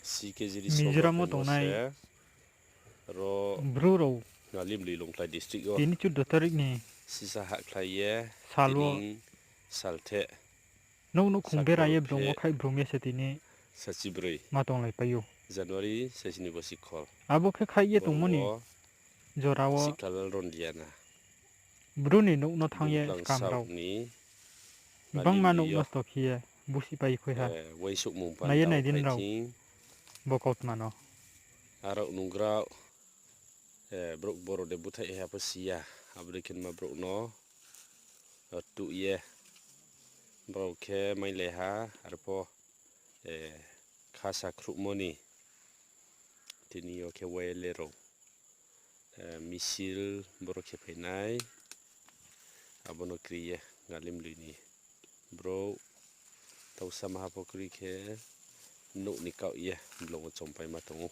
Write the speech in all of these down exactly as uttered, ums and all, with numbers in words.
Mizoram wo tongnai Bru rao Ngalim Lui Longtlai district wo tini chuddo tarik ni sisa hahkhlai ye sal wo tini salthe nouh nouhkhong bera ye blung wo khaih brum ye se tini sachibroi ma tonglaipai ou. January saisini bo sikhol. Abo khe khaih ye tongmo ni jora wo Sikhalal Rondiana Bru ni nouh no thanng ye skam rao ni bangma nouh nosto khe ye busihpai khui ha. Nai ye nai di nrao bo kautma no. Arao nunggrao, brouh boro de búthaih ha pho si ya, abo dei khe ma brouh no tuh ye, brao khe mailai ha, arpho khasa khruhmo ni tini yo khe Y L A rao misil boro khe phai nai, abo no kri ye Ngalim Lui ni brouh tausa maha pho kri khe nouh ni kaoh ye blung wo chompai ma tong ou.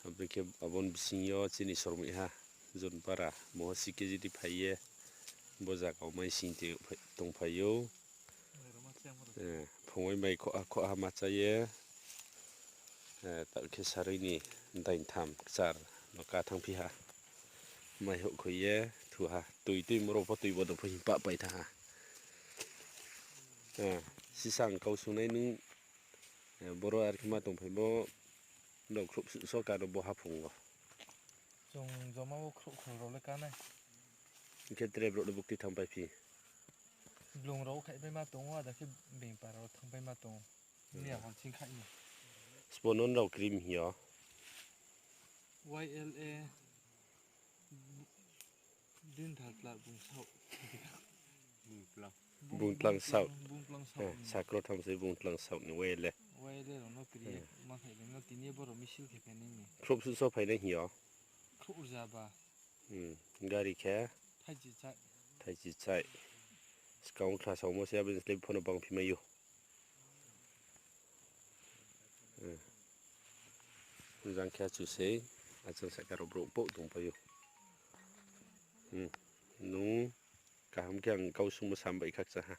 Abo khe abo ni bsing yo chini sormoi ha Jonpara moho si khe jidi phai ye bo zaga wo mai sing tongphai ou. Phungoi mai khoh ha khoh ha ma chá ye, ta khe sarui ni daintham kchar no ká thanngphi ha. Mai houhkhoi ye thu ha, tui tui moro pho tui bodo pho hing pah pai thanng ha. Sisang kau sungnai nung, boro ar khe ma tongphaimo, nrao khrouh suh so ka no bo haphung wo. Chung joma wo khrouh khrouh rao le ká nai. Hing khe tre brouh le bukti thanngpaiphi. Blung rao khaihpaima tong ou, ada khe being para rao thanngpaima tong ou. Miya hor ching khaih ni. Sbo no nrao krim hing yo. Y L A Din Dhalkla bung saoh. Bungtlang saoh. Bungtlang saoh. Sakro tham se Bungtlang saoh ni Y L A. Y L A rao no kri ye ma khaih rao no tini ye boro misil khe phai nai ni. Khrouh suh so phai nai hing yo. Khrouh rza ba. Gari khe? Thaichi chai. Skang khla saomo se abo ni slái pho no bangphi mai ou. Jang khe achu sei, achang sahka rao brouh pouh tongpai ou. Nung kaham khe ang kau sungmo sam bai khakchang ha.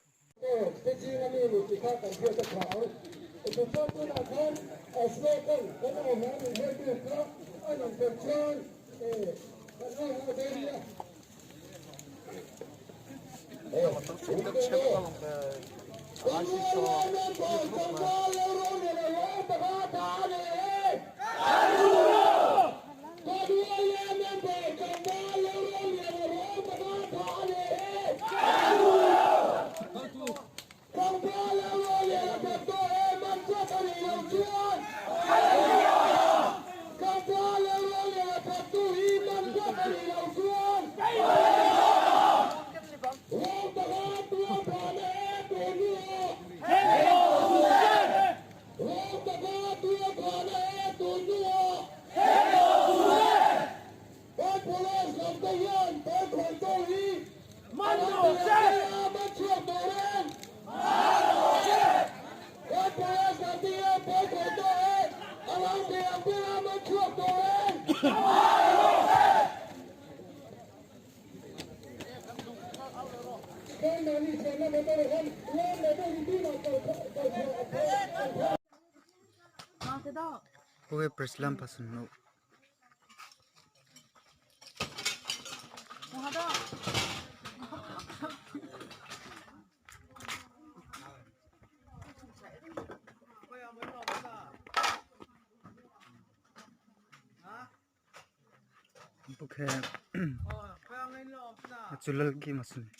Oke, preslam pasun no. Bo khe Achulal ki masuni.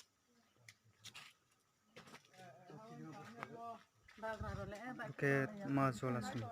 Bo khe ma jola suni.